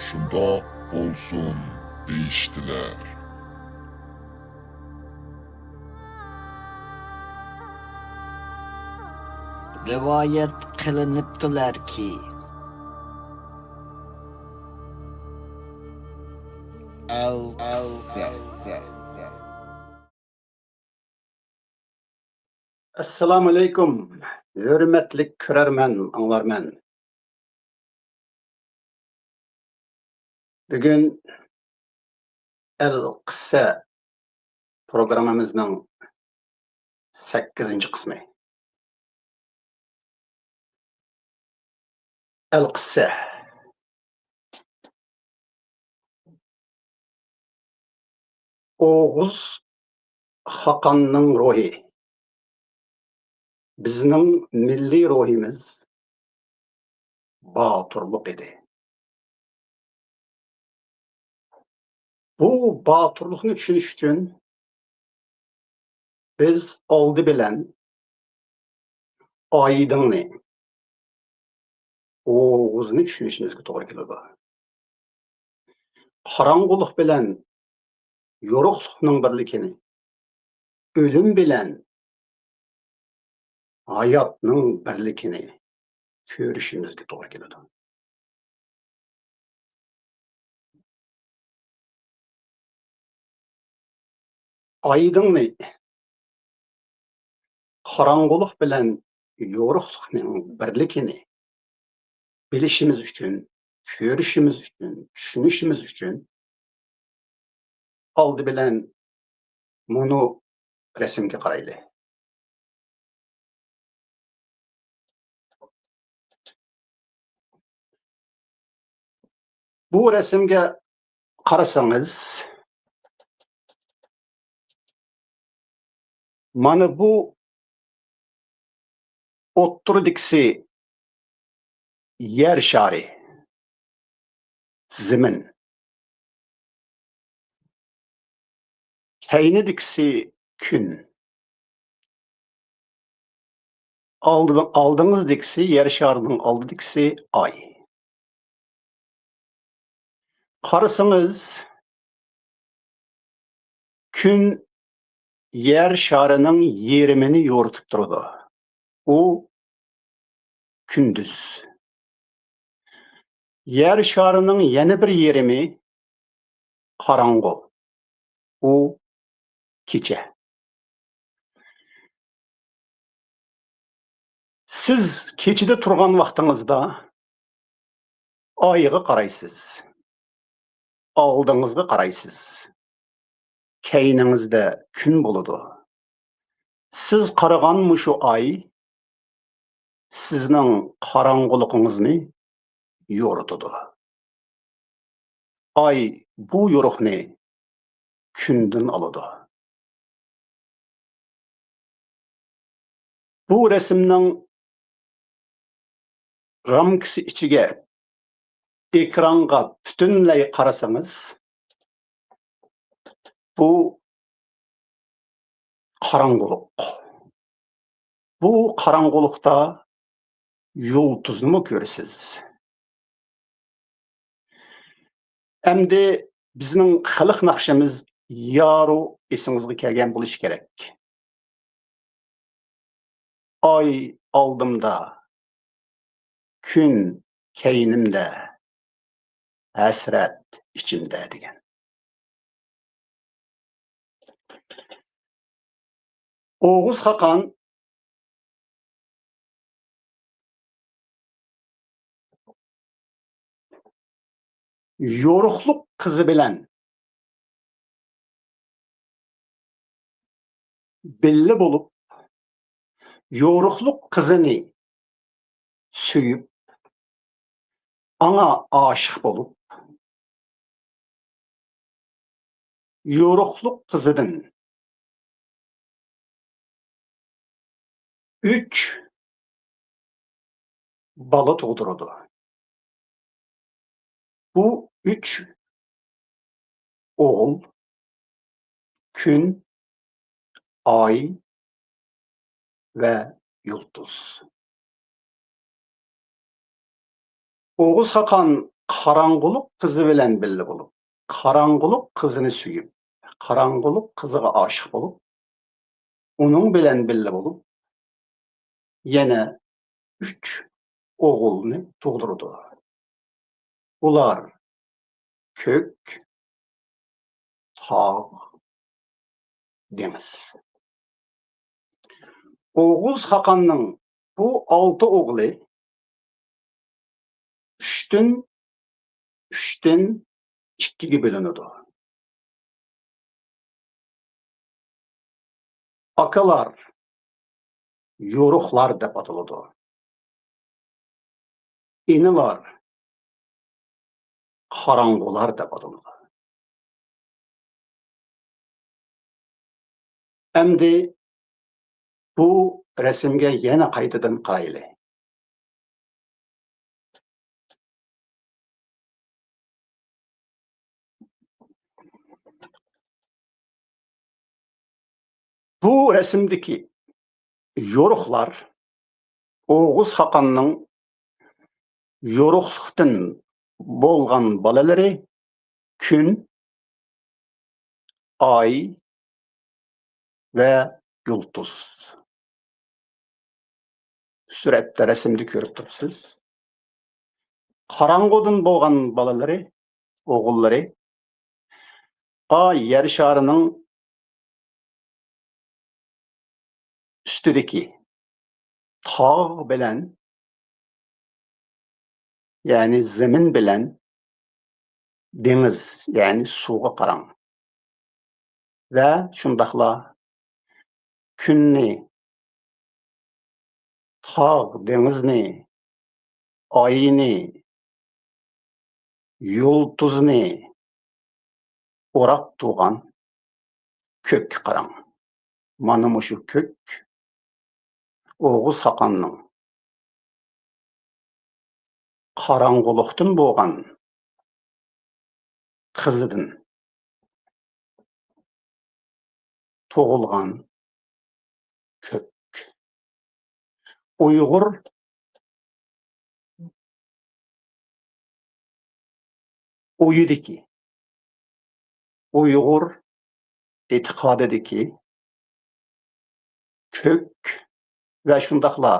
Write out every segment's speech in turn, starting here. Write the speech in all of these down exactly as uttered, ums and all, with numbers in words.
شۇنداق بولسۇن دېيىشتىلەر. رىۋايەت قىلىنىپتۇلەركى، ئەلقىسسە. ئەسسالامۇئەلەيكۇم، ھۆرمەتلىك كۆرەرمەن، ئاڭلارمەن. بۈگۈن ئەلقىسسە پروگراممىمىزنىڭ سەككىزىنچى قىسمى. ئەلقىسسە. ئوغۇز خاقاننىڭ روھى. بىزنىڭ مىللىي روھىمىز باتۇرلۇق ئىدى. بۇ باتۇرلۇقنى چۈشىنىش ئۈچۈن بىز ئالدى بىلەن ئايدىڭنى، ئوغۇزنى چۈشىنىشىمىزگە توغرا كېلىدۇ. قاراڭغۇلۇق بىلەن يورۇقلۇقنىڭ بىرلىكىنى، ئۆلۈم بىلەن ھاياتنىڭ بىرلىكىنى كۆرۈشىمىزگە توغرا كېلىدۇ. ئايدىڭنى، قاراڭغۇلۇق بىلەن يورۇقلۇقنىڭ بىرلىكىنى بىلىشىمىز ئۈچۈن، كۆرۈشىمىز ئۈچۈن، چۈشىنىشىمىز ئۈچۈن ئالدى بىلەن مۇنۇ رەسىمگە قارايلى. بۇ رەسىمگە قارىسىڭىز، مانا بۇ ئوتتۇرىدىكىسى يەر شارى، زېمىن. كەينىدىكىسى كۈن. ئالدىدا-، ئالدىڭىزدىكىسى، يەر شارىنىڭ ئالدىدىكىسى ئاي. قارىسىڭىز، كۈن يەر شارىنىڭ يېرىمىنى يورۇتۇپ تۇرىدۇ. ئۇ كۈندۈز. يەر شارىنىڭ يەنە بىر يېرىمى قاراڭغۇ. ئۇ كېچە. سىز كېچىدە تۇرغان ۋاقتىڭىزدا ئايغا قارايسىز، ئالدىڭىزغا قارايسىز، كەينىڭىزدە كۈن بولىدۇ. سىز قارىغان مۇشۇ ئاي سىزنىڭ قاراڭغۇلۇقىڭىزنى يورۇتىدۇ. ئاي بۇ يورۇقنى كۈندىن ئالىدۇ. بۇ رەسىمنىڭ رامكىسى ئىچىگە، ئېكرانغا پۈتۈنلەي قارىسىڭىز، بۇ قاراڭغۇلۇق. بۇ قاراڭغۇلۇقتا يۇلتۇزنىمۇ كۆرىسىز. ئەمدى بىزنىڭ خەلق ناخشىمىز يارۇ ئېسىڭىزگە كەلگەن بولۇشى كېرەك. ئاي ئالدىمدا، كۈن كەينىمدە، ھەسرەت ئىچىمدە دېگەن. ئوغۇز خاقان يورۇقلۇق قىزى بىلەن بىللە بولۇپ، يورۇقلۇق قىزىنى سۆيۈپ، ئاڭا ئاشىق بولۇپ، يورۇقلۇق قىزىدىن ئۈچ بالا تۇغدۇرىدۇ. بۇ ئۈچ ئوغۇل كۈن، ئاي ۋە يۇلتۇز. ئوغۇز خاقان قاراڭغۇلۇق قىزى بىلەن بىللە بولۇپ، قاراڭغۇلۇق قىزىنى سۆيۈپ، قاراڭغۇلۇق قىزىغا ئاشىق بولۇپ، ئۇنىڭ بىلەن بىللە بولۇپ، يەنە ئۈچ ئوغۇلنى تۇغدۇرىدۇ. ئۇلار كۆك، تاغ، دېڭىز. ئوغۇز خاقاننىڭ بۇ ئالتە ئوغلى ئۈچتىن، ئۈچتىن ئىككىگە بۆلۈنىدۇ. ئاكىلار يورۇقلار دەپ ئاتىلىدۇ. ئىنىلار قاراڭغۇلار دەپ ئاتىلىدۇ. ئەمدى بۇ رەسىمگە يەنە قايتىدىن قارايلى. بۇ رەسىمدىكى يورۇقلار ئوغۇز خاقاننىڭ يورۇقلۇقتىن بولغان بالىلىرى كۈن، ئاي ۋە يۇلتۇز. سۈرەتتە، رەسىمدە كۆرۈپ تۇرۇپسىز. قاراڭغۇدىن بولغان بالىلىرى، ئوغۇللىرى، ئا، يەر شارىنىڭ ئۈستىدىكى تاغ بىلەن، يەنى زېمىن بىلەن دېڭىز، يەنى سۇغا قاراڭ. ۋە شۇنداقلا كۈننى، تاغ، دېڭىزنى، ئاينى، يۇلتۇزنى ئوراپ تۇرغان كۆككە قاراڭ. مانا مۇشۇ كۆك ئوغۇز خاقاننىڭ قاراڭغۇلۇقتىن بولغان قىزىدىن تۇغۇلغان كۆك. ئۇيغۇر ئويىدىكى، ئۇيغۇر ئېتىقادىدىكى كۆك ۋە شۇنداقلا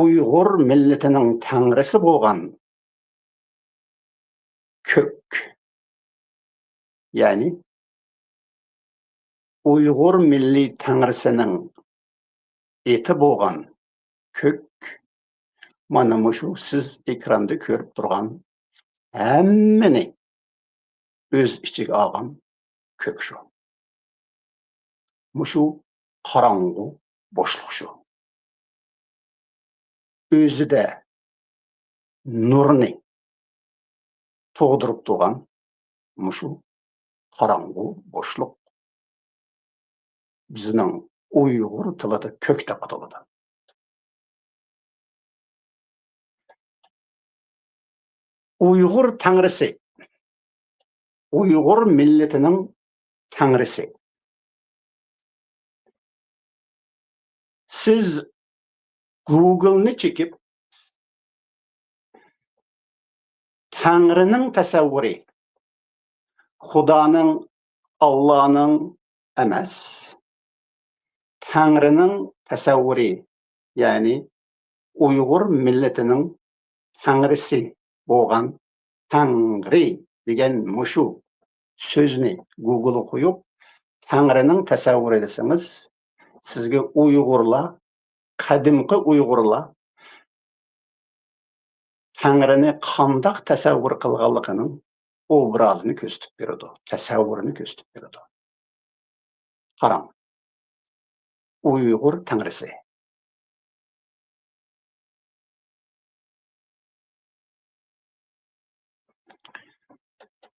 ئۇيغۇر مىللىتىنىڭ تەڭرىسى بولغان كۆك، يەنى ئۇيغۇر مىللىي تەڭرىسىنىڭ ئېتى بولغان كۆك، مانا مۇشۇ سىز ئېكراندا كۆرۈپ تۇرغان ھەممىنى ئۆز ئىچىگە ئالغان كۆك شۇ. مۇشۇ قاراڭغۇ بوشلۇق شۇ. ئۆزىدە نۇرنى تۇغدۇرۇپ تۇرغان مۇشۇ قاراڭغۇ بوشلۇق بىزنىڭ ئۇيغۇر تىلىدا كۆك دەپ ئاتىلىدۇ. ئۇيغۇر تەڭرىسى، ئۇيغۇر مىللىتىنىڭ تەڭرىسى. سىز گۇگلنى چېكىپ، تەڭرىنىڭ تەسەۋۋۇرى، خۇدانىڭ، ئاللانىڭ ئەمەس، تەڭرىنىڭ تەسەۋۋۇرى، يەنى ئۇيغۇر مىللىتىنىڭ تەڭرىسى بولغان تەڭرى دېگەن مۇشۇ سۆزنى گۇگلغا قويۇپ، تەڭرىنىڭ تەسەۋۋۇرى دېسىڭىز، سىزگە ئۇيغۇرلار، قەدىمكى ئۇيغۇرلار تەڭرىنى قانداق تەسەۋۋۇر قىلغانلىقىنىڭ ئوبرازىنى كۆرسىتىپ بېرىدۇ، تەسەۋۋۇرىنى كۆرسىتىپ بېرىدۇ. قاراڭ، ئۇيغۇر تەڭرىسى.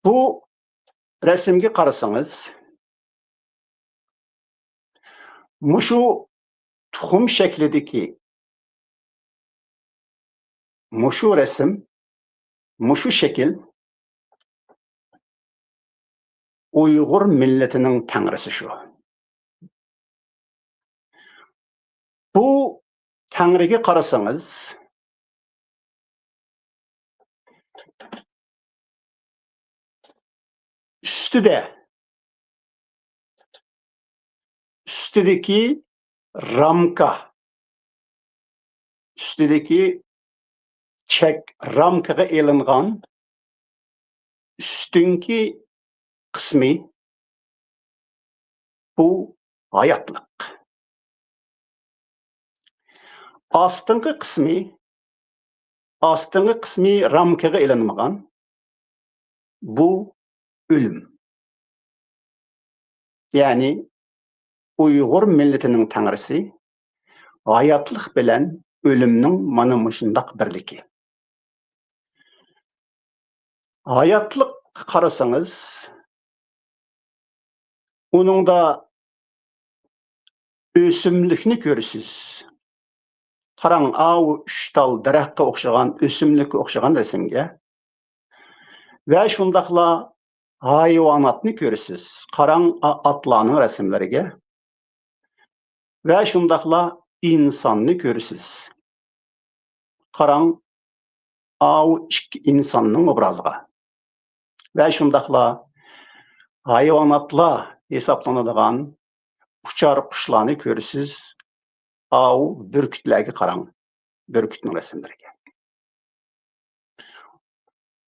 بۇ رەسىمگە قارىسىڭىز، مۇشۇ تۇخۇم شەكلىدىكى مۇشۇ رەسىم، مۇشۇ شەكىل ئۇيغۇر مىللىتىنىڭ تەڭرىسى شۇ. بۇ تەڭرىگە قارىسىڭىز، ئۈستىدە، ئۈستىدىكى رامكا، ئۈستىدىكى چەك رامكىغا ئېلىنغان ئۈستۈنكى قىسمى بۇ ھاياتلىق. ئاستىنقى قىسمى، ئاستىنقى قىسمى رامكىغا ئېلىنمىغان. بۇ ئۆلۈم. يەنى ئۇيغۇر مىللىتىنىڭ تەڭرىسى ھاياتلىق بىلەن ئۆلۈمنىڭ مانا مۇشۇنداق بىرلىكى. ھاياتلىققا قارىسىڭىز، ئۇنىڭدا ئۆسۈملۈكنى كۆرىسىز. قاراڭ، ئاۋۇ ئۈچ تال دەرەخكە ئوخشىغان، ئۆسۈملۈككە ئوخشىغان رەسىمگە. ۋە شۇنداقلا ھايۋاناتنى كۆرىسىز. قاراڭ، ئا-، ئاتلارنىڭ رەسىملىرىگە. ۋە شۇنداقلا ئىنساننى كۆرىسىز. قاراڭ، ئاۋۇ ئىككى ئىنساننىڭ ئوبرازىغا. ۋە شۇنداقلا ھايۋاناتلار ھېسابلىنىدىغان ئۇچار قۇشلارنى كۆرىسىز. ئاۋۇ بۈركۈتلەرگە قاراڭ، بۈركۈتنىڭ رەسىملىرىگە.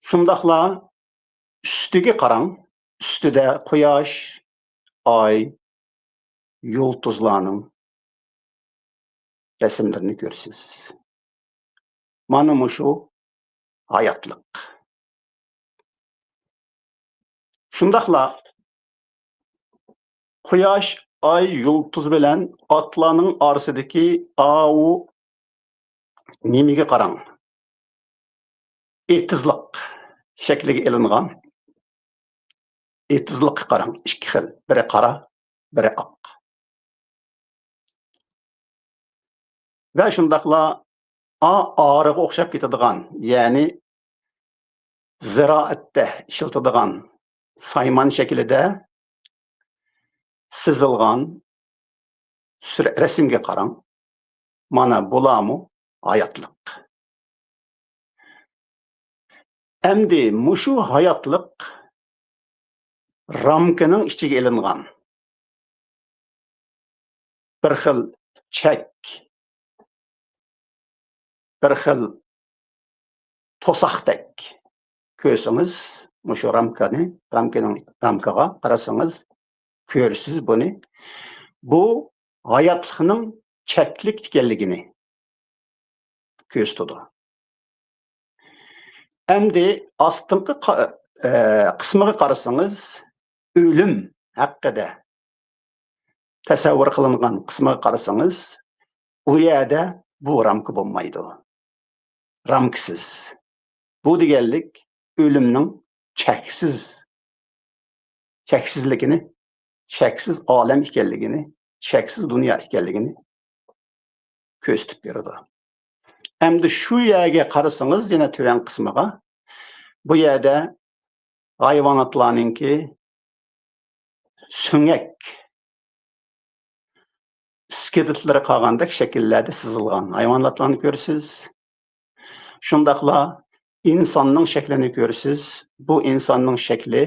شۇنداقلا ئۈستىگە قاراڭ، ئۈستىدە قۇياش، ئاي، يۇلتۇزلارنىڭ رەسىملىرىنى كۆرىسىز. مانا مۇشۇ ھاياتلىق. شۇنداقلا قۇياش، ئاي، يۇلتۇز بىلەن ئاتلارنىڭ ئارىسىدىكى ئاۋۇ نېمىگە قاراڭ. ئېتىزلىق شەكلىگە ئېلىنغان. ئېتىزلىققا قاراڭ، ئىككى خىل، بىرى قارا، بىرى ئاق. ۋە شۇنداقلا ئا-، ئارىغا ئوخشاپ كېتىدىغان، يەنى زىرائەتتە ئىشلىتىدىغان سايمان شەكلىدە سىزىلغان سۈرە-، رەسىمگە قاراڭ. مانا بۇلارمۇ ھاياتلىق. ئەمدى مۇشۇ ھاياتلىق رامكىنىڭ ئىچىگە ئېلىنغان بىر خىل چەك، بىر خىل توساقتەك كۆرسىڭىز، مۇشۇ رامكىنى، رامكىنىڭ، رامكىغا قارىسىڭىز، كۆرىسىز بۇنى. بۇ ھاياتلىقنىڭ چەكلىك ئىكەنلىكىنى كۆرسىتىدۇ. ئەمدى ئاستىنقى قا-، ئە، قىسمىغا قارىسىڭىز، ئۆلۈم ھەققىدە تەسەۋۋۇر قىلىنغان قىسمىغا قارىسىڭىز، ئۇ يەردە بۇ رامكا بولمايدۇ. رامكىسىز. بۇ دېگەنلىك ئۆلۈمنىڭ چەكسىز، چەكسىزلىكىنى، چەكسىز ئالەم ئىكەنلىكىنى، چەكسىز دۇنيا ئىكەنلىكىنى كۆرسىتىپ بېرىدۇ. ئەمدى شۇ يەرگە قارىسىڭىز، يەنە تۆۋەن قىسمىغا، بۇ يەردە ھايۋاناتلارنىڭكى سۆڭەك ئىسكىلېتلىرى قالغاندەك شەكىللەردە سىزىلغان ھايۋاناتلارنى كۆرىسىز. شۇنداقلا ئىنساننىڭ شەكلىنى كۆرىسىز. بۇ ئىنساننىڭ شەكلى،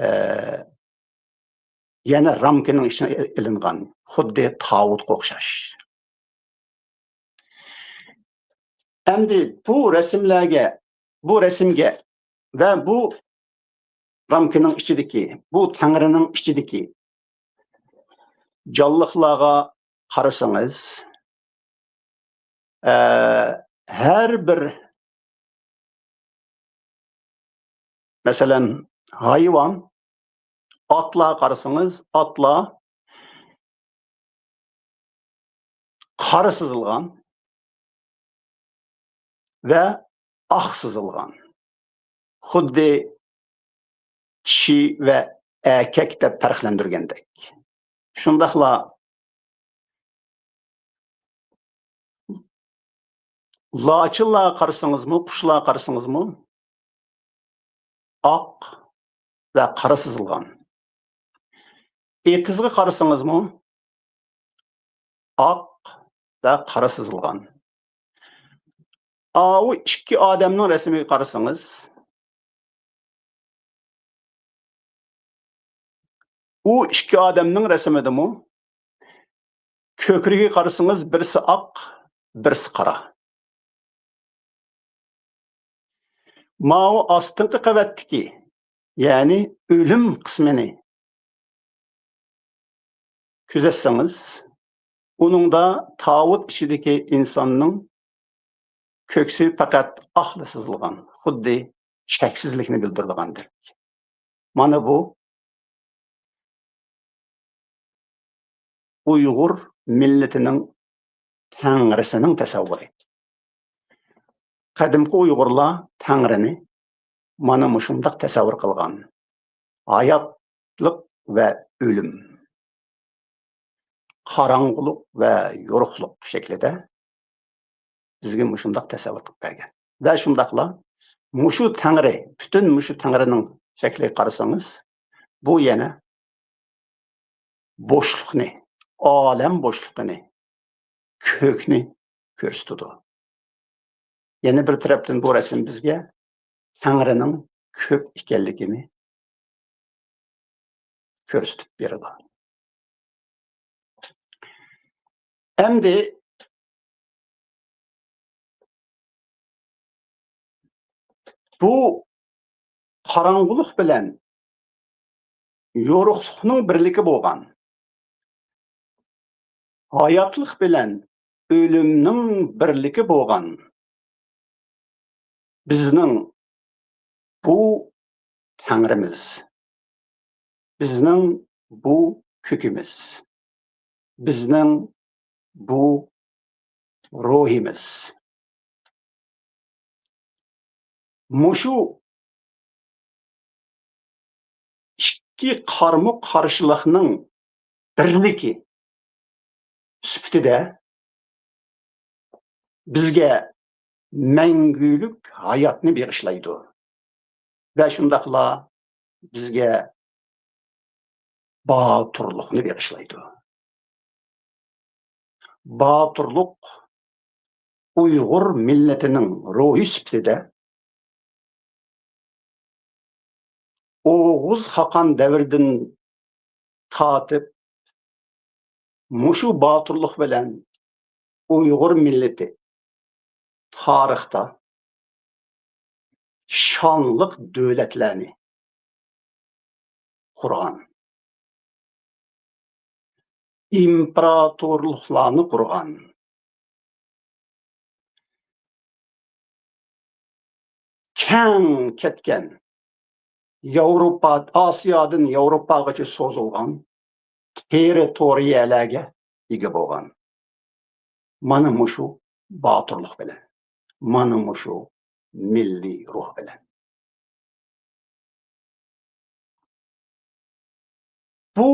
ئە، يەنە رامكىنىڭ ئىچىگە ئېلىنغان، خۇددى تاۋۇتقا ئوخشاش. ئەمدى بۇ رەسىملەرگە، بۇ رەسىمگە ۋە بۇ رامكىنىڭ ئىچىدىكى، بۇ تەڭرىنىڭ ئىچىدىكى جانلىقلارغا قارىسىڭىز، ئە، ھەر بىر، مەسىلەن، ھايۋان، ئاتلارغا قارىسىڭىز، ئاتلار قارا سىزىلغان ۋە ئاق سىزىلغان. خۇددى چىشى ۋە ئەركەك دەپ پەرقلەندۈرگەندەك. شۇنداقلا لاچىنلارغا قارىسىڭىزمۇ، قۇشلارغا قارىسىڭىزمۇ، ئاق ۋە قارا سىزىلغان. ئېتىزغا قارىسىڭىزمۇ، ئاق ۋە قارا سىزىلغان. ئاۋۇ ئىككى ئادەمنىڭ رەسىمىگە قارىسىڭىز، ئۇ ئىككى ئادەمنىڭ رەسىمىدىمۇ كۆكرىكىگە قارىسىڭىز، بىرسى ئاق، بىرسى قارا. ماۋۇ ئاستىنقى قەۋەتتىكى، يەنى ئۆلۈم قىسمىنى كۆزەتسىڭىز، ئۇنىڭدا تاۋۇت ئىچىدىكى ئىنساننىڭ كۆكسى پەقەت ئاقلا سىزىلغان، خۇددى چەكسىزلىكنى بىلدۈرىدىغاندەك. مانا بۇ ئۇيغۇر مىللىتىنىڭ تەڭرىسىنىڭ تەسەۋۋۇرى. قەدىمكى ئۇيغۇرلار تەڭرىنى مانا مۇشۇنداق تەسەۋۋۇر قىلغان. ھاياتلىق ۋە ئۆلۈم، قاراڭغۇلۇق ۋە يورۇقلۇق شەكلىدە بىزگە مۇشۇنداق تەسەۋۋۇر قىلىپ بەرگەن. ۋە شۇنداقلا مۇشۇ تەڭرى، پۈتۈن مۇشۇ تەڭرىنىڭ شەكلىگە قارىسىڭىز، بۇ يەنە بوشلۇقنى، ئالەم بوشلۇقىنى، كۆكنى كۆرسىتىدۇ. يەنە بىر تەرەپتىن بۇ رەسىم بىزگە تەڭرىنىڭ كۆپ ئىكەنلىكىنى كۆرسىتىپ بېرىدۇ. ئەمدى بۇ قاراڭغۇلۇق بىلەن يورۇقلۇقنىڭ بىرلىكى بولغان، ھاياتلىق بىلەن ئۆلۈمنىڭ بىرلىكى بولغان بىزنىڭ بۇ تەڭرىمىز، بىزنىڭ بۇ كۆكىمىز، بىزنىڭ بۇ روھىمىز. مۇشۇ ئىككى قارمۇ قارشىلىقنىڭ بىرلىكى سۈپىتىدە بىزگە مەڭگۈلۈك ھاياتنى بېغىشلايدۇ ۋە شۇنداقلا بىزگە باتۇرلۇقنى بېغىشلايدۇ. باتۇرلۇق ئۇيغۇر مىللىتىنىڭ روھى سۈپىتىدە ئوغۇز خاقان دەۋرىدىن تارتىپ، مۇشۇ باتۇرلۇق بىلەن ئۇيغۇر مىللىتى تارىختا شانلىق دۆلەتلەرنى قۇرغان، ئىمپېراتورلۇقلارنى قۇرغان، كەڭ كەتكەن ياۋروپا، ئاسىيادىن ياۋروپاغىچە سوزۇلغان تېررىتورىيەلەرگە ئىگە بولغان. مانا مۇشۇ باتۇرلۇق بىلەن، مانا مۇشۇ مىللىي روھ بىلەن. بۇ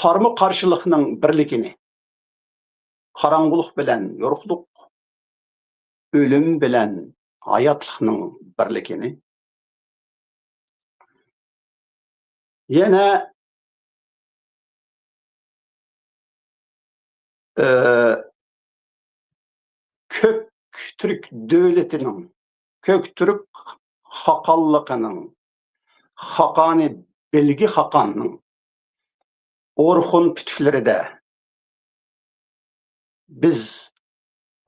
قارمۇ قارشىلىقنىڭ بىرلىكىنى، قاراڭغۇلۇق بىلەن يورۇقلۇق، ئۆلۈم بىلەن ھاياتلىقنىڭ بىرلىكىنى، يەنە، ئى، كۆك تۈرك دۆلىتىنىڭ، كۆك تۈرك خاقانلىقىنىڭ، خاقانى بىلگى خاقاننىڭ ئورخۇن پۈتۈكلىرىدە بىز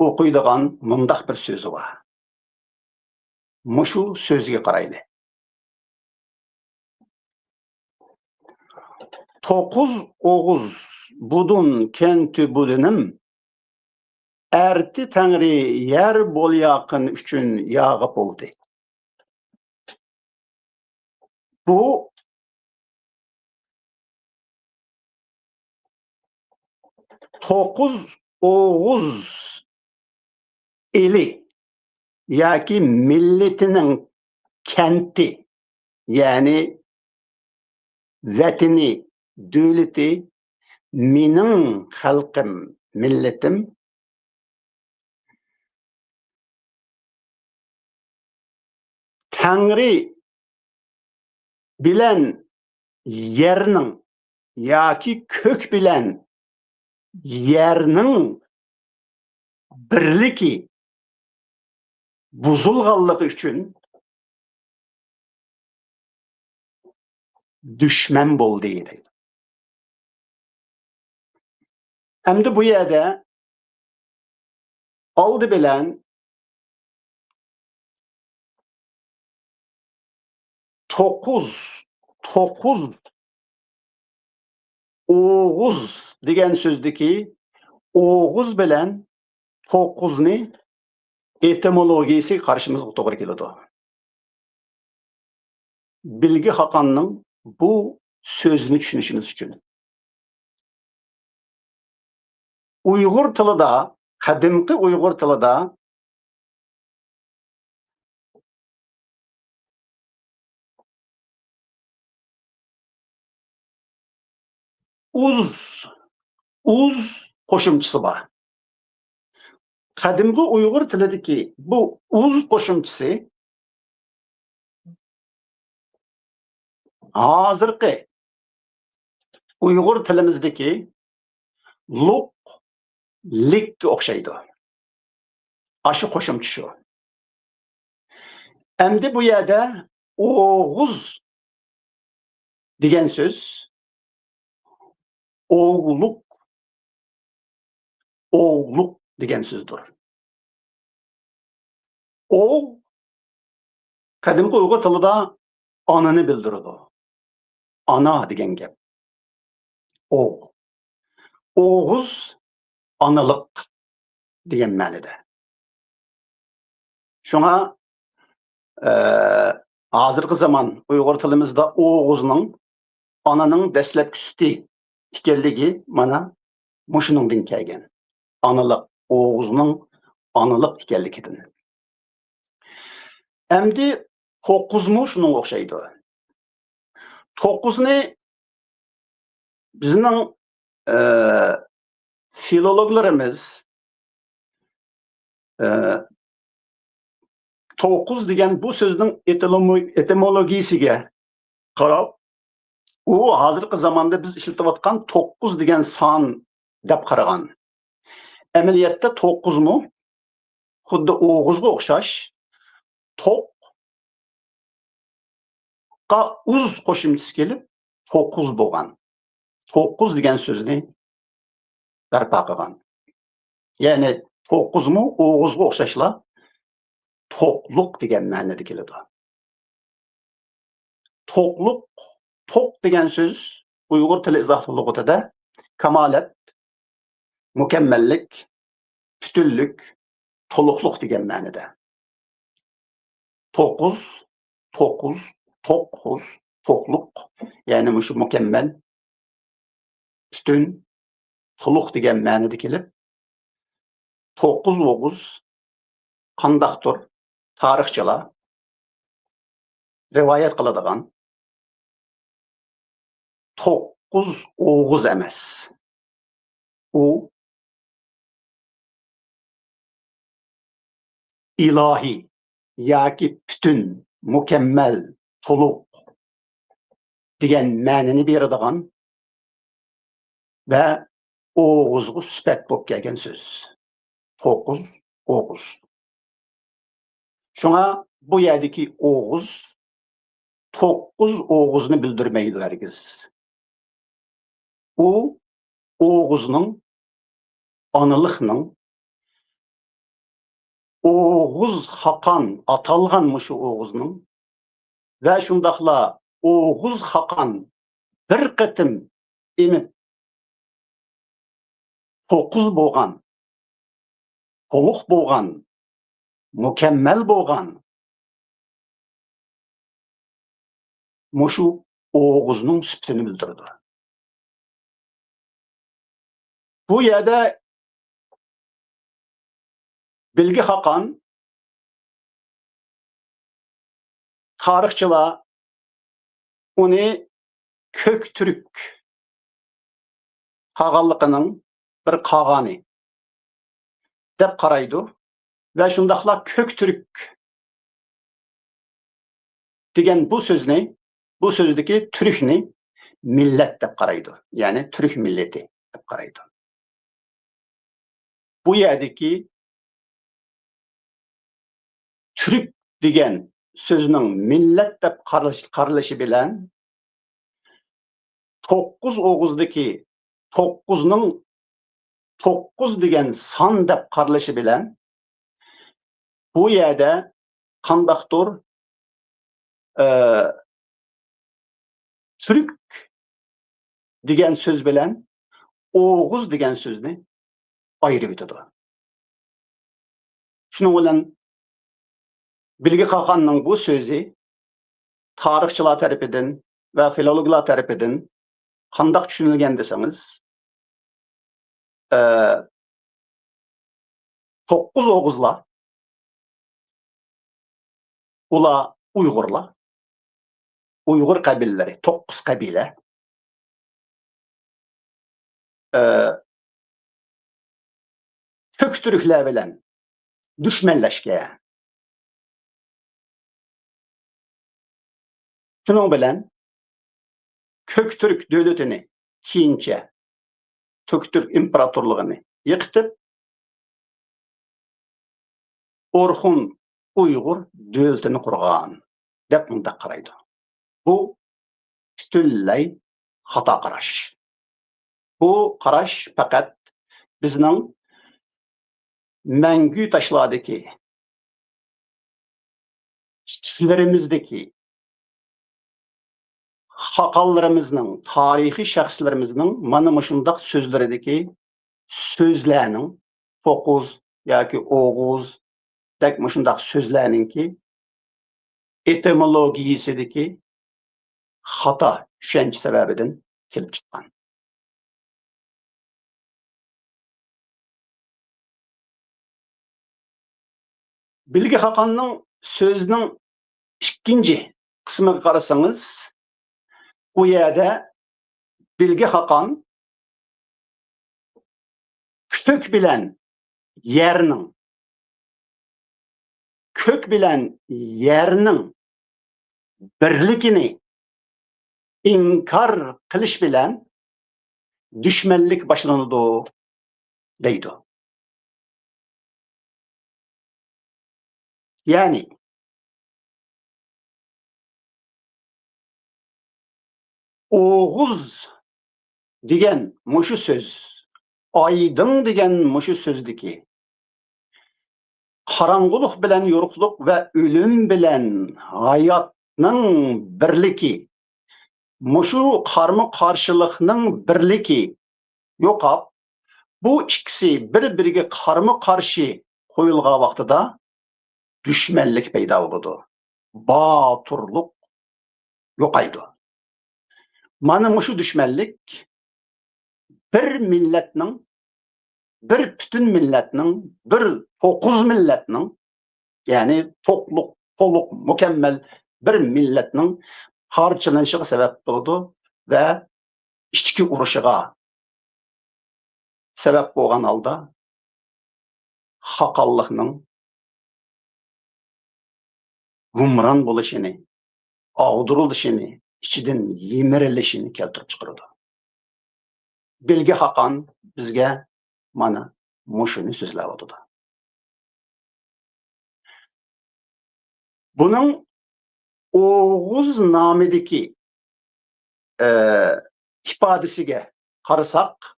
ئوقۇيدىغان مۇنداق بىر سۆزى بار. مۇشۇ سۆزگە قارايلى. توققۇز ئوغۇز بۇدۇن كەنتى بۇدۇنۇم، ئەرتى تەڭرى يەر بولياقىن ئۈچۈن ياغىپ بولدى. بۇ توققۇز ئوغۇز ئېلى ياكى مىللىتىنىڭ كەنتى، يەنى ۋەتىنى، دۆلىتى، مېنىڭ خەلقىم، مىللىتىم، تەڭرى بىلەن يەرنىڭ ياكى كۆك بىلەن يەرنىڭ بىرلىكى بۇزۇلغانلىقى ئۈچۈن دۈشمەن بولدى دەيدۇ. ئەمدى بۇ يەردە ئالدى بىلەن توققۇز، توققۇز، ئوغۇز دېگەن سۆزدىكى ئوغۇز بىلەن توققۇزنى ئېتىمولوگىيىسىگە قارىشىمىزغا توغرا كېلىدۇ. بىلگە خاقاننىڭ بۇ سۆزىنى چۈشىنىشىمىز ئۈچۈن. ئۇيغۇر تىلىدا، قەدىمكى ئۇيغۇر تىلىدا ئۇز، ئۇز قوشۇمچىسى بار. قەدىمكى ئۇيغۇر تىلىدىكى بۇ ئۇز قوشۇمچىسى ھازىرقى ئۇيغۇر تىلىمىزدىكى لۇق، لىككە ئوخشايدۇ. ئاشۇ قوشۇمچە شۇ. ئەمدى بۇ يەردە ئوغۇز دېگەن سۆز ئوغلۇق، ئوغلۇق دېگەن سۆزدۇر. ئوغ قەدىمكى ئۇيغۇر تىلىدا ئانىنى بىلدۈرىدۇ. ئانا دېگەن گەپ. ئوغ. ئوغۇز ئانىلىق دېگەن مەنىدە. شۇڭا، ئە، ھازىرقى زامان ئۇيغۇر تىلىمىزدا ئوغۇزنىڭ ئانىنىڭ دەسلەپكى سۈتى ئىكەنلىكى مانا مۇشۇنىڭدىن كەلگەن. ئانىلىق، ئوغۇزنىڭ ئانىلىق ئىكەنلىكىدىن. ئەمدى توققۇزمۇ شۇنىڭغا ئوخشايدۇ. توققۇزنى بىزنىڭ، ئە، فىلولوگلىرىمىز، ئە، توققۇز دېگەن بۇ سۆزنىڭ ئېتىلومو-، ئېتىمولوگىيىسىگە قاراپ، ئۇ ھازىرقى زاماندا بىز ئىشلىتىۋاتقان توققۇز دېگەن سان دەپ قارىغان. ئەمەلىيەتتە توققۇزمۇ خۇددى ئوغۇزغا ئوخشاش، توققا ئۇز قوشۇمچىسى كېلىپ، توققۇز بولغان. توققۇز دېگەن سۆزنى بەرپا قىلغان. يەنى توققۇزمۇ ئوغۇزغا ئوخشاشلا توقلۇق دېگەن مەنىدە كېلىدۇ. توقلۇق، توق دېگەن سۆز ئۇيغۇر تىلى ئىزاھلىق لۇغىتىدە كامالەت، مۇكەممەللىك، پۈتۈنلۈك، تولۇقلۇق دېگەن مەنىدە. توققۇز، توققۇز، توققۇز، توقلۇق، يەنى مۇشۇ مۇكەممەل، پۈتۈن، تولۇق دېگەن مەنىدە كېلىپ، توققۇز ئوغۇز قانداقتۇر تارىخچىلار رىۋايەت قىلىدىغان توققۇز ئوغۇز ئەمەس. ئۇ ئىلاھىي ياكى پۈتۈن، مۇكەممەل، تولۇق دېگەن مەنىنى بېرىدىغان ۋە ئوغۇزغا سۈپەت بولۇپ كەلگەن سۆز. توققۇز ئوغۇز. شۇڭا بۇ يەردىكى ئوغۇز توققۇز ئوغۇزنى بىلدۈرمەيدۇ ھەرگىز. ئۇ ئوغۇزنىڭ، ئانىلىقنىڭ، ئوغۇز خاقان ئاتالغان مۇشۇ ئوغۇزنىڭ ۋە شۇنداقلا ئوغۇز خاقان بىر قېتىم ئېمىپ توققۇز بولغان، تولۇق بولغان، مۇكەممەل بولغان مۇشۇ ئوغۇزنىڭ سۈپىتىنى بىلدۈرىدۇ. بۇ يەردە بىلگە خاقان، تارىخچىلار ئۇنى كۆك تۈرك قاغانلىقىنىڭ بىر قاغانى دەپ قارايدۇ ۋە شۇنداقلا كۆك تۈرك دېگەن بۇ سۆزنى، بۇ سۆزدىكى تۈركنى مىللەت دەپ قارايدۇ. يەنى تۈرك مىللىتى دەپ قارايدۇ. بۇ يەردىكى تۈرك دېگەن سۆزنىڭ مىللەت دەپ قارىلىش-، قارىلىشى بىلەن، توققۇز ئوغۇزدىكى توققۇزنىڭ، توققۇز دېگەن سان دەپ قارىلىشى بىلەن، بۇ يەردە قانداقتۇر، ئە، تۈرك دېگەن سۆز بىلەن ئوغۇز دېگەن سۆزنى ئايرىۋېتىدۇ. شۇنىڭ بىلەن بىلگە قاقاننىڭ بۇ سۆزى تارىخچىلار تەرىپىدىن ۋە فىلولوگلار تەرىپىدىن قانداق چۈشىنىلگەن دېسىڭىز، ئە، توققۇز ئوغۇزلار، ئۇلار ئۇيغۇرلار، ئۇيغۇر قەبىلىلىرى، توققۇز قەبىلە، ئە، كۆكتۈركلەر بىلەن دۈشمەنلەشكەن. شۇنىڭ بىلەن كۆكتۈرك دۆلىتىنى، كېيىنچە كۆكتۈرك ئىمپېراتورلۇقىنى يىقىتىپ، ئورخۇن ئۇيغۇر دۆلىتىنى قۇرغان، دەپ مۇنداق قارايدۇ. بۇ پۈتۈنلەي خاتا قاراش. بۇ قاراش پەقەت بىزنىڭ مەڭگۈ تاشلاردىكى، ئىچلىرىمىزدىكى خاقانلىرىمىزنىڭ، تارىخىي شەخسلىرىمىزنىڭ مانا مۇشۇنداق سۆزلىرىدىكى سۆزلەرنىڭ، توققۇز ياكى ئوغۇزدەك مۇشۇنداق سۆزلەرنىڭكى ئېتىمولوگىيىسىدىكى خاتا چۈشەنچە سەۋەبىدىن كېلىپ چىققان. بىلگە خاقاننىڭ سۆزىنىڭ ئىككىنچى قىسمىغا قارىسىڭىز، ئۇ يەردە بىلگە خاقان كۆك بىلەن يەرنىڭ، كۆك بىلەن يەرنىڭ بىرلىكىنى ئىنكار قىلىش بىلەن دۈشمەنلىك باشلىنىدۇ، دەيدۇ. يەنى، ئوغۇز دېگەن مۇشۇ سۆز، ئايدىڭ دېگەن مۇشۇ سۆزدىكى قاراڭغۇلۇق بىلەن يورۇقلۇق ۋە ئۆلۈم بىلەن ھاياتنىڭ بىرلىكى، مۇشۇ قارمۇ قارشىلىقنىڭ بىرلىكى يوقاپ، بۇ ئىككىسى بىر بىرىگە قارمۇ قارشى قويۇلغان ۋاقتىدا دۈشمەنلىك پەيدا بولىدۇ. باتۇرلۇق يوقايدۇ. مانا مۇشۇ دۈشمەنلىك بىر مىللەتنىڭ، بىر پۈتۈن مىللەتنىڭ، بىر توققۇز مىللەتنىڭ، يەنى توقلۇق، تولۇق، مۇكەممەل بىر مىللەتنىڭ پارچىلىنىشىغا سەۋەب بولىدۇ ۋە ئىچكى ئۇرۇشىغا سەۋەب بولغان ھالدا خاقانلىقنىڭ ھۇمران بولۇشىنى، ئاغدۇرۇلۇشىنى، ئىچىدىن يىمىرىلىشىنى كەلتۈرۈپ چىقىرىدۇ. بىلگە خاقان بىزگە مانا مۇشۇنى سۆزلەۋاتىدۇ. بۇنىڭ ئوغۇز نامىدىكى، ئە، ئىپادىسىگە قارىساق،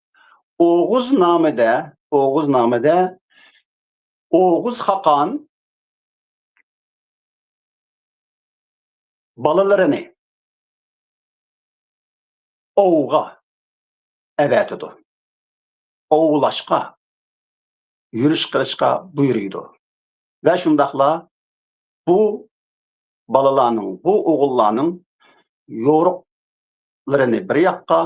ئوغۇز نامىدە، ئوغۇز نامىدە ئوغۇز خاقان بالىلىرىنى ئوۋغا ئەۋەتىدۇ. ئوۋلاشقا، يۈرۈش قىلىشقا بۇيرۇيدۇ. ۋە شۇنداقلا بۇ بالىلارنىڭ، بۇ ئوغۇللارنىڭ يورۇقلىرىنى بىر ياققا،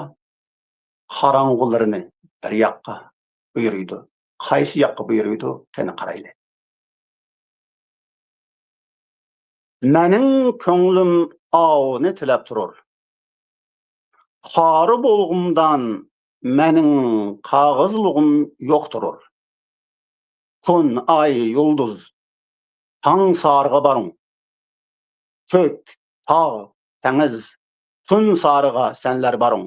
قاراڭغۇلىرىنى بىر ياققا بۇيرۇيدۇ. قايسى ياققا بۇيرۇيدۇ؟ قېنى قارايلى. مەنىڭ كۆڭلۈم ئاۋۇنى تىلەپ تۇرۇر. قارى بولغۇمدان مەنىڭ قاغىزلىغۇم يوق تۇرۇر. كۈن، ئاي، يۇلدۇز، تاڭ سارىغا بارۇڭ. كۆك، تاغ، تەڭىز، تۈن سارىغا سەنلەر بارۇڭ،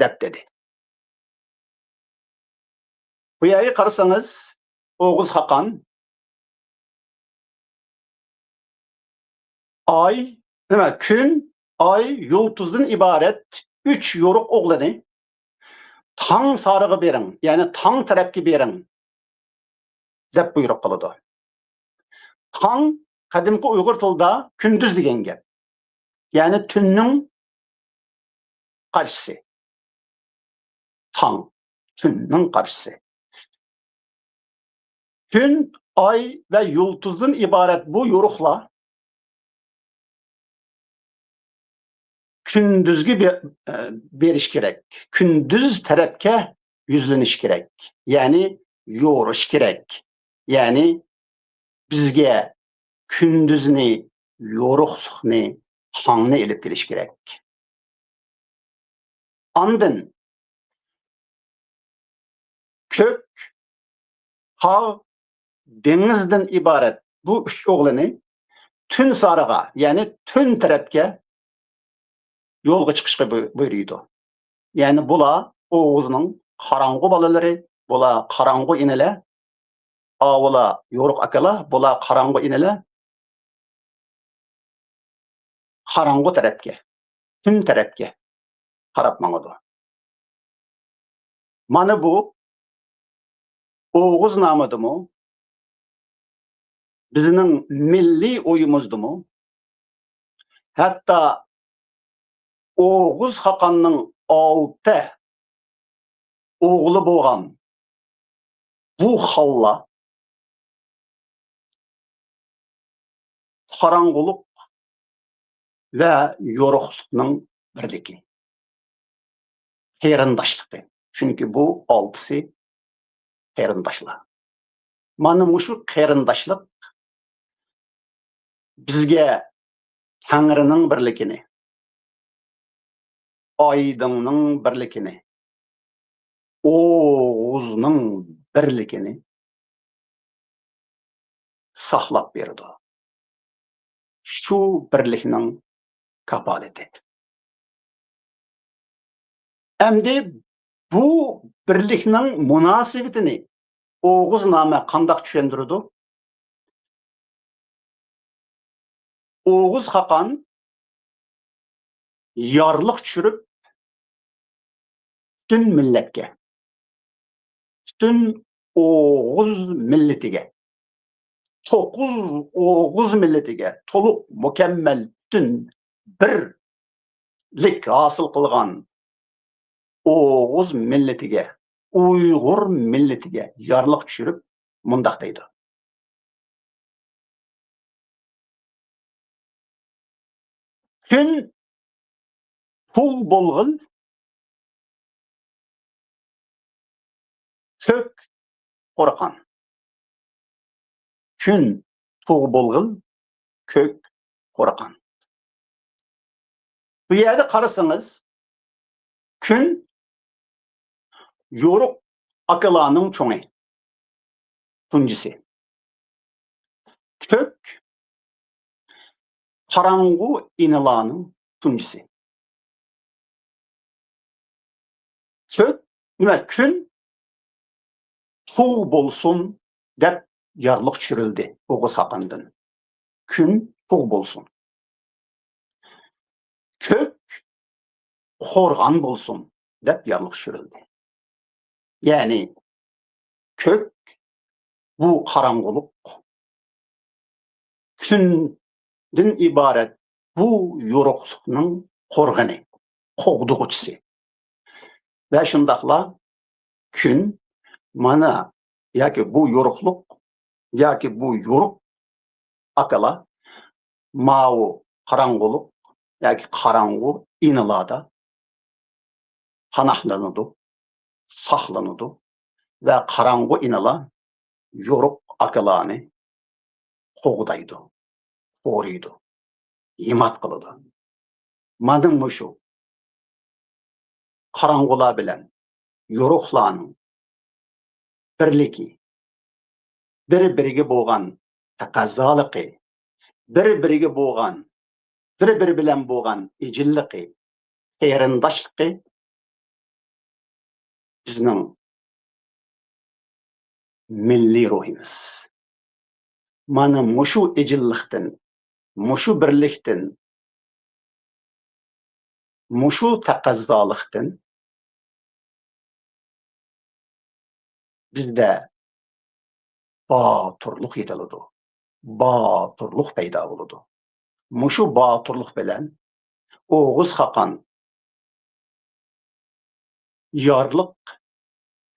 دەپ دېدى. بۇ يەرگە قارىسىڭىز، ئوغۇز خاقان ئاي، نېمە، كۈن، ئاي، يۇلتۇزدىن ئىبارەت ئۈچ يورۇق ئوغلىنى تاڭ سارىغا بېرىڭ، يەنى تاڭ تەرەپكە بېرىڭ، دەپ بۇيرۇق قىلىدۇ. تاڭ قەدىمكى ئۇيغۇر تىلىدا كۈندۈز دېگەن گەپ. يەنى تۈننىڭ قارشىسى. تاڭ، تۈننىڭ قارشىسى. كۈن، ئاي ۋە يۇلتۇزدىن ئىبارەت بۇ يورۇقلار كۈندۈزگە بېرىش كېرەك. كۈندۈز تەرەپكە يۈزلىنىش كېرەك. يەنى يورۇش كېرەك. يەنى بىزگە كۈندۈزنى، يورۇقلۇقنى، تاڭنى ئېلىپ كېلىش كېرەك. ئاندىن كۆك، تاغ، دېڭىزدىن ئىبارەت بۇ ئۈچ ئوغلىنى تۈن سارىغا، يەنى تۈن تەرەپكە يولغا چىقىشقا بۇ-، بۇيرۇيدۇ. يەنى بۇلار ئوغۇزنىڭ قاراڭغۇ بالىلىرى، بۇلار قاراڭغۇ ئىنىلەر، ئاۋۇلار يورۇق ئاكىلار، بۇلار قاراڭغۇ ئىنىلەر. قاراڭغۇ تەرەپكە، تۈن تەرەپكە قاراپ ماڭىدۇ. مانا بۇ ئوغۇزنامىدىمۇ، بىزنىڭ مىللىي ئويىمىزدىمۇ، ھەتتا ئوغۇز خاقاننىڭ ئالتە ئوغلى بولغان بۇ خانلار قاراڭغۇلۇق ۋە يورۇقلۇقنىڭ بىرلىكى، قېرىنداشلىقى. چۈنكى بۇ ئالتىسى قېرىنداشلار. مانا مۇشۇ قېرىنداشلىق بىزگە تەڭرىنىڭ بىرلىكىنى، ئايدىڭنىڭ بىرلىكىنى، ئوغۇزنىڭ بىرلىكىنى ساقلاپ بېرىدۇ. شۇ بىرلىكنىڭ كاپالىتى. ئەمدى بۇ بىرلىكنىڭ مۇناسىۋىتىنى ئوغۇزنامە قانداق چۈشەندۈرىدۇ؟ ئوغۇز خاقان يارلىق چۈشۈرۈپ، پۈتۈن مىللەتكە، پۈتۈن ئوغۇز مىللىتىگە، توققۇز ئوغۇز مىللىتىگە تولۇق مۇكەممەل پۈتۈن بىرلىك ھاسىل قىلغان ئوغۇز مىللىتىگە، ئۇيغۇر مىللىتىگە يارلىق چۈشۈرۈپ مۇنداق دەيدۇ: كۈن تۇغ بولغىل، كۆك قورقان. كۈن تۇغ بولغىل، كۆك قورقان. بۇ يەردە قارىسىڭىز، كۈن يورۇق ئاكىلارنىڭ چوڭى، تۇنجىسى. كۆك قاراڭغۇ ئىنىلارنىڭ تۇنجىسى. كۆك، نېمە، كۈن تۇغ بولسۇن دەپ يارلىق چۈشۈرۈلدى ئوغۇز خاقاندىن. كۈن تۇغ بولسۇن. كۆك قورغان بولسۇن دەپ يارلىق چۈشۈرۈلدى. يەنى كۆك بۇ قاراڭغۇلۇق، كۈندىن ئىبارەت بۇ يورۇقلۇقنىڭ قورغىنى، قوغدىغۇچىسى. ۋە شۇنداقلا كۈن مانا ياكى بۇ يورۇقلۇق ياكى بۇ يورۇق ئاكىلار ماۋۇ قاراڭغۇلۇق ياكى قاراڭغۇ ئىنىلاردا پاناھلىنىدۇ، ساقلىنىدۇ ۋە قاراڭغۇ ئىنىلار يورۇق ئاكىلارنى قوغدايدۇ، قورۇيدۇ، ھىمايە قىلىدۇ. مانا مۇشۇ قاراڭغۇلار بىلەن يورۇقلارنىڭ بىرلىكى، بىر-بىرىگە بولغان تەقەززالىقى، بىر-بىرىگە بولغان، بىر-بىرى بىلەن بولغان ئىجىللىقى، قېرىنداشلىقى بىزنىڭ مىللىي روھىمىز. مانا مۇشۇ ئىجىللىقتىن مۇشۇ بىرلىكتىن، مۇشۇ تەقەززالىقتىن بىزدە باتۇرلۇق يېتىلىدۇ، باتۇرلۇق پەيدا بولىدۇ. مۇشۇ باتۇرلۇق بىلەن ئوغۇز خاقان يارلىق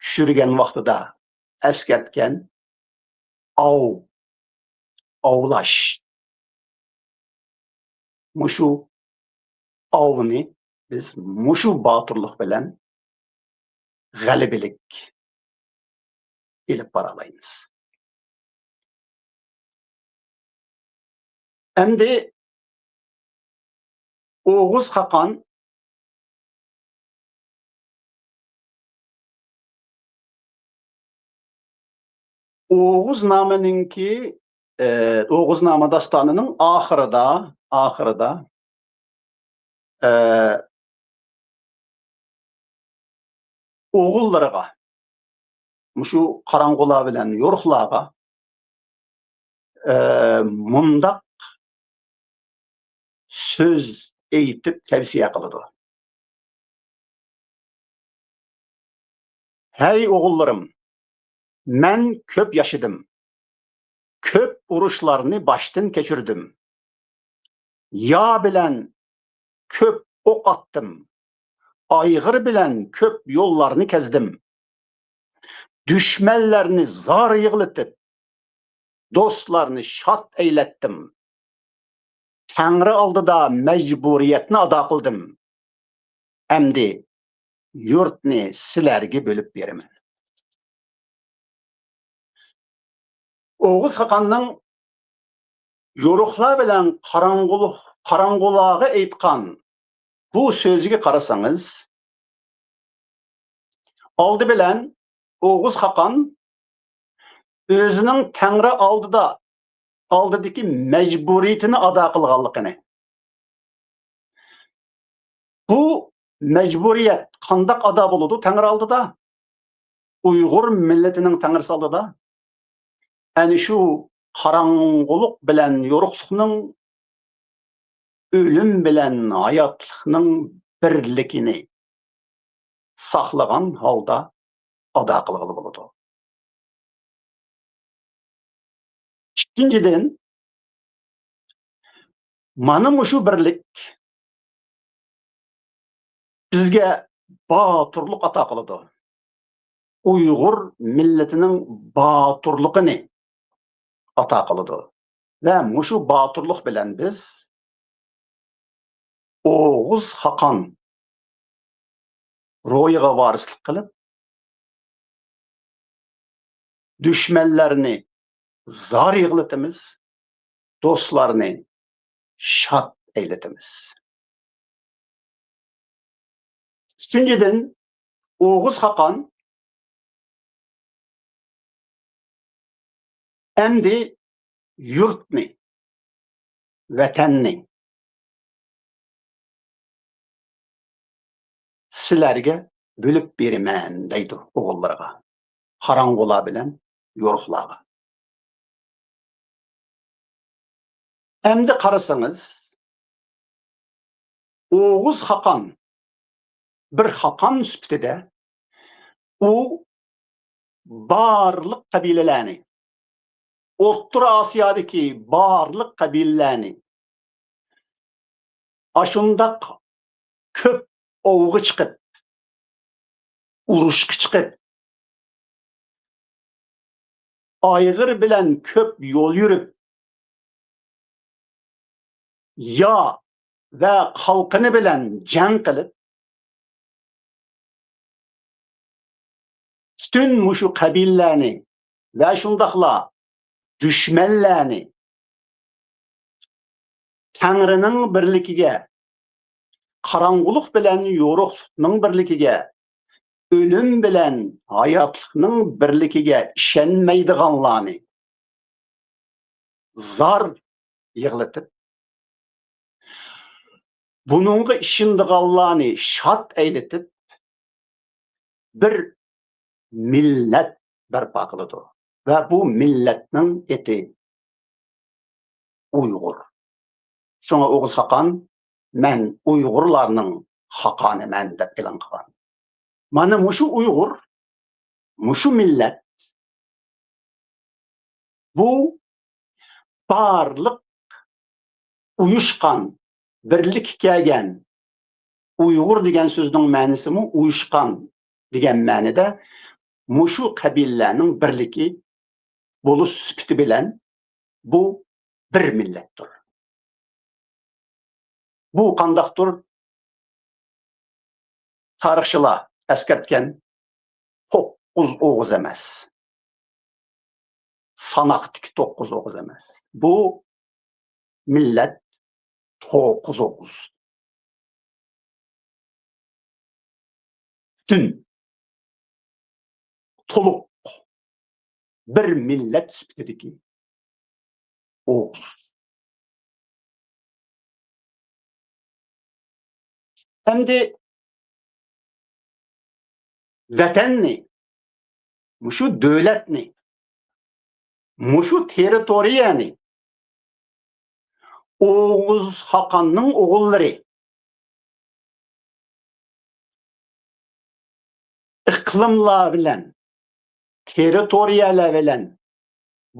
چۈشۈرگەن ۋاقتىدا ئەسكەرتكەن ئاۋ، ئاۋلاش. مۇشۇ ئاۋنى بىز مۇشۇ باتۇرلۇق بىلەن غەلىبىلىك ئېلىپ بارالايمىز. ئەمدى ئوغۇز خاقان، ئوغۇزنامىنىڭكى، ئە، ئوغۇزنامە داستانىنىڭ ئاخىرىدا، ئاخىرىدا، ئە، ئوغۇللىرىغا، مۇشۇ قاراڭغۇلار بىلەن يورۇقلارغا، ئە، مۇنداق سۆز ئېيتىپ تەۋسىيە قىلىدۇ. ھەي ئوغۇللىرىم، مەن كۆپ ياشىدىم، كۆپ ئۇرۇشلارنى باشتىن كەچۈردۈم. يا بىلەن كۆپ ئوق ئاتتىم، ئايغىر بىلەن كۆپ يوللارنى كەزدىم. دۈشمەنلەرنى زار يىغلىتىپ، دوستلارنى شاد ئەيلەتتىم. تەڭرى ئالدىدا مەجبۇرىيەتنى ئادا قىلدىم. ئەمدى يۇرتنى سىلەرگە بۆلۈپ بېرىمەن. ئوغۇز خاقاننىڭ يورۇقلار بىلەن قاراڭغۇلۇق-، قاراڭغۇلارغا ئېيتقان بۇ سۆزىگە قارىسىڭىز، ئالدى بىلەن ئوغۇز خاقان ئۆزىنىڭ تەڭرى ئالدىدا، ئالدىدىكى مەجبۇرىيىتىنى ئادا قىلغانلىقىنى، بۇ مەجبۇرىيەت قانداق ئادا بولىدۇ تەڭرى ئالدىدا؟ ئۇيغۇر مىللىتىنىڭ تەڭرىسى ئالدىدا؟ ئەنە شۇ قاراڭغۇلۇق بىلەن يورۇقلۇقنىڭ، ئۆلۈم بىلەن ھاياتلىقنىڭ بىرلىكىنى ساقلىغان ھالدا ئادا قىلغىلى بولىدۇ. ئىككىنچىدىن، مانا مۇشۇ بىرلىك بىزگە باتۇرلۇق ئاتا قىلىدۇ. ئۇيغۇر مىللىتىنىڭ باتۇرلۇقىنى ئاتا قىلىدۇ. ۋە مۇشۇ باتۇرلۇق بىلەن بىز ئوغۇز خاقان روھىغا ۋارىسلىق قىلىپ، دۈشمەنلەرنى زار يىغلىتىمىز، دوستلارنى شاد ئەيلىتىمىز. ئۈچىنچىدىن، ئوغۇز خاقان ئەمدى يۇرتنى، ۋەتەننى سىلەرگە بۆلۈپ بېرىمەن دەيدۇ ئوغۇللىرىغا، قاراڭغۇلار بىلەن يورۇقلارغا. ئەمدى قارىسىڭىز، ئوغۇز خاقان بىر خاقان سۈپىتىدە ئۇ بارلىق قەبىلىلەرنى، ئوتتۇرا ئاسىيادىكى بارلىق قەبىلىلەرنى ئاشۇنداق كۆپ ئوۋغا چىقىپ، ئۇرۇشقا چىقىپ، ئايغىر بىلەن كۆپ يول يۈرۈپ، يا ۋە قالقىنى بىلەن جەڭ قىلىپ، پۈتۈن مۇشۇ قەبىلىلەرنى ۋە شۇنداقلا دۈشمەنلەرنى تەڭرىنىڭ بىرلىكىگە، قاراڭغۇلۇق بىلەن يورۇقلۇقنىڭ بىرلىكىگە، ئۆلۈم بىلەن ھاياتلىقنىڭ بىرلىكىگە ئىشەنمەيدىغانلارنى زار يىغلىتىپ، بۇنىڭغا ئىشىنىدىغانلارنى شاد ئەيلىتىپ، بىر مىللەت بەرپا قىلىدۇ. ۋە بۇ مىللەتنىڭ ئېتى ئۇيغۇر. شۇڭا ئوغۇز خاقان، «مەن ئۇيغۇرلارنىڭ خاقانىمەن» دەپ ئېلان قىلغان. مانا مۇشۇ ئۇيغۇر، مۇشۇ مىللەت، بۇ بارلىق ئۇيۇشقان، بىرلىككە كەلگەن، ئۇيغۇر دېگەن سۆزنىڭ مەنىسىمۇ ئۇيۇشقان دېگەن مەنىدە، مۇشۇ قەبىلىلەرنىڭ بىرلىكى بولۇش سۈپىتى بىلەن بۇ بىر مىللەتتۇر. بۇ قانداقتۇر؟ تارىخچىلار ئەسكەرتكەن، توققۇز ئوغۇز ئەمەس. ساناقتىكى توققۇز ئوغۇز ئەمەس. بۇ مىللەت توققۇز ئوغۇز. پۈتۈن، تولۇق بىر مىللەت سۈپىتىدىكى ئوغۇز. ئەمدى ۋەتەننى، مۇشۇ دۆلەتنى، مۇشۇ تېررىتورىيەنى ئوغۇز خاقاننىڭ ئوغۇللىرى ئىقلىملار بىلەن، تېررىتورىيەلەر بىلەن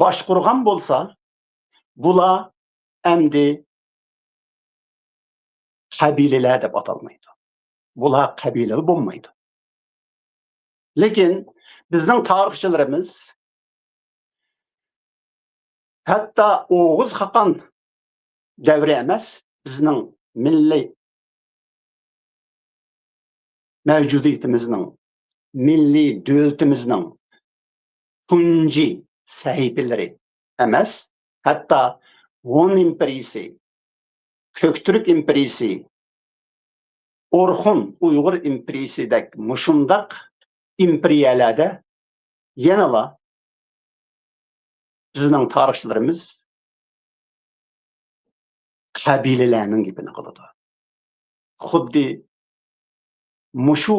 باشقۇرغان بولسا، بۇلار ئەمدى قەبىلىلەر دەپ ئاتالمايدۇ. بۇلار قەبىلىلەر بولمايدۇ. لېكىن بىزنىڭ تارىخچىلىرىمىز ھەتتا ئوغۇز خاقان دەۋرى ئەمەس، بىزنىڭ مىللىي مەۋجۇدىيىتىمىزنىڭ، مىللىي دۆلىتىمىزنىڭ تۇنجى سەھىپىلىرى ئەمەس، ھەتتا ھون ئىمپېرىيىسى، كۆكتۈرك ئىمپېرىيىسى، ئورخۇن ئۇيغۇر ئىمپېرىيىسىدەك مۇشۇنداق ئىمپېرىيەلەردە يەنىلا بىزنىڭ تارىخچىلىرىمىز قەبىلىلەرنىڭ گېپىنى قىلىدۇ. خۇددى مۇشۇ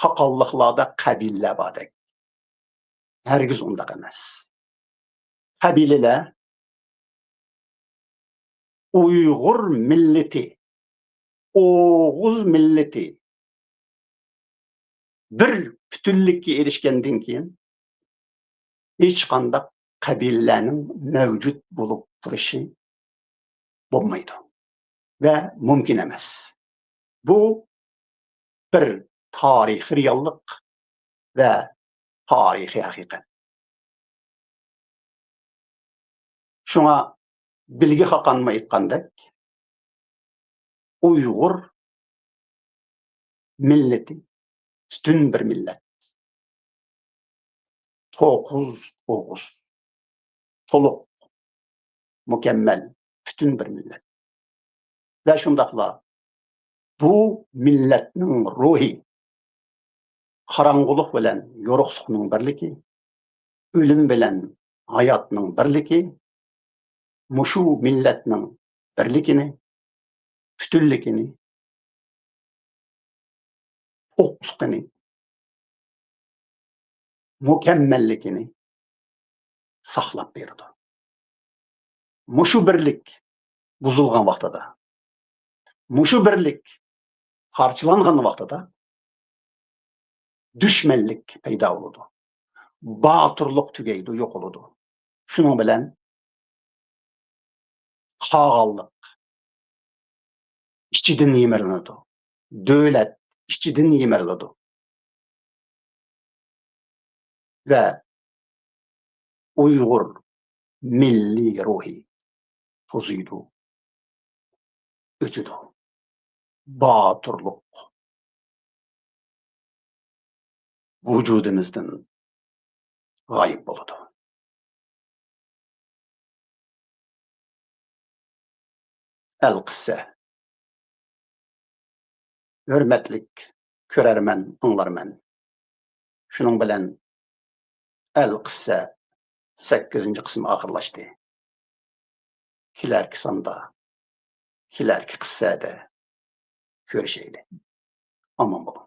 خاقانلىقلاردا قەبىلىلەر باردەك. ھەرگىز ئۇنداق ئەمەس. قەبىلىلەر ئۇيغۇر مىللىتى، ئوغۇز مىللىتى بىر پۈتۈنلۈككە ئېرىشكەندىن كېيىن، ھېچقانداق قەبىلىلەرنىڭ مەۋجۇت بولۇپ تۇرۇشى بولمايدۇ ۋە مۇمكىن ئەمەس. بۇ بىر تارىخىي رېئاللىق ۋە تارىخىي ھەقىقەت. شۇڭا بىلگە خاقانمۇ ئېيتقاندەك، ئۇيغۇر مىللىتى پۈتۈن بىر مىللەت. توققۇز ئوغۇز. تولۇق، مۇكەممەل، پۈتۈن بىر مىللەت. ۋە شۇنداقلا بۇ مىللەتنىڭ روھى، قاراڭغۇلۇق بىلەن يورۇقلۇقنىڭ بىرلىكى، ئۆلۈم بىلەن ھاياتنىڭ بىرلىكى، مۇشۇ مىللەتنىڭ بىرلىكىنى، پۈتۈنلۈكىنى، توقلۇقىنى، مۇكەممەللىكىنى ساقلاپ بېرىدۇ. مۇشۇ بىرلىك بۇزۇلغان ۋاقتىدا، مۇشۇ بىرلىك پارچىلانغان ۋاقتىدا دۈشمەنلىك پەيدا بولىدۇ. باتۇرلۇق تۈگەيدۇ، يوقىلىدۇ. شۇنىڭ بىلەن قاغانلىق ئىچىدىن يىمىرىلىدۇ. دۆلەت ئىچىدىن يىمىرىلىدۇ. ۋە ئۇيغۇر مىللىي روھى توزۇيدۇ، ئۆچىدۇ. باتۇرلۇق ۋۇجۇدىمىزدىن غايىب بولىدۇ. ئەلقىسسە. ھۆرمەتلىك كۆرەرمەن، ئاڭلارمەن. شۇنىڭ بىلەن ئەلقىسسە سەككىزىنچى قىسمى ئاخىرلاشتى. كېلەركى ساندا، كېلەركى قىسسەدە كۆرۈشەيلى. ئامان بولۇڭ.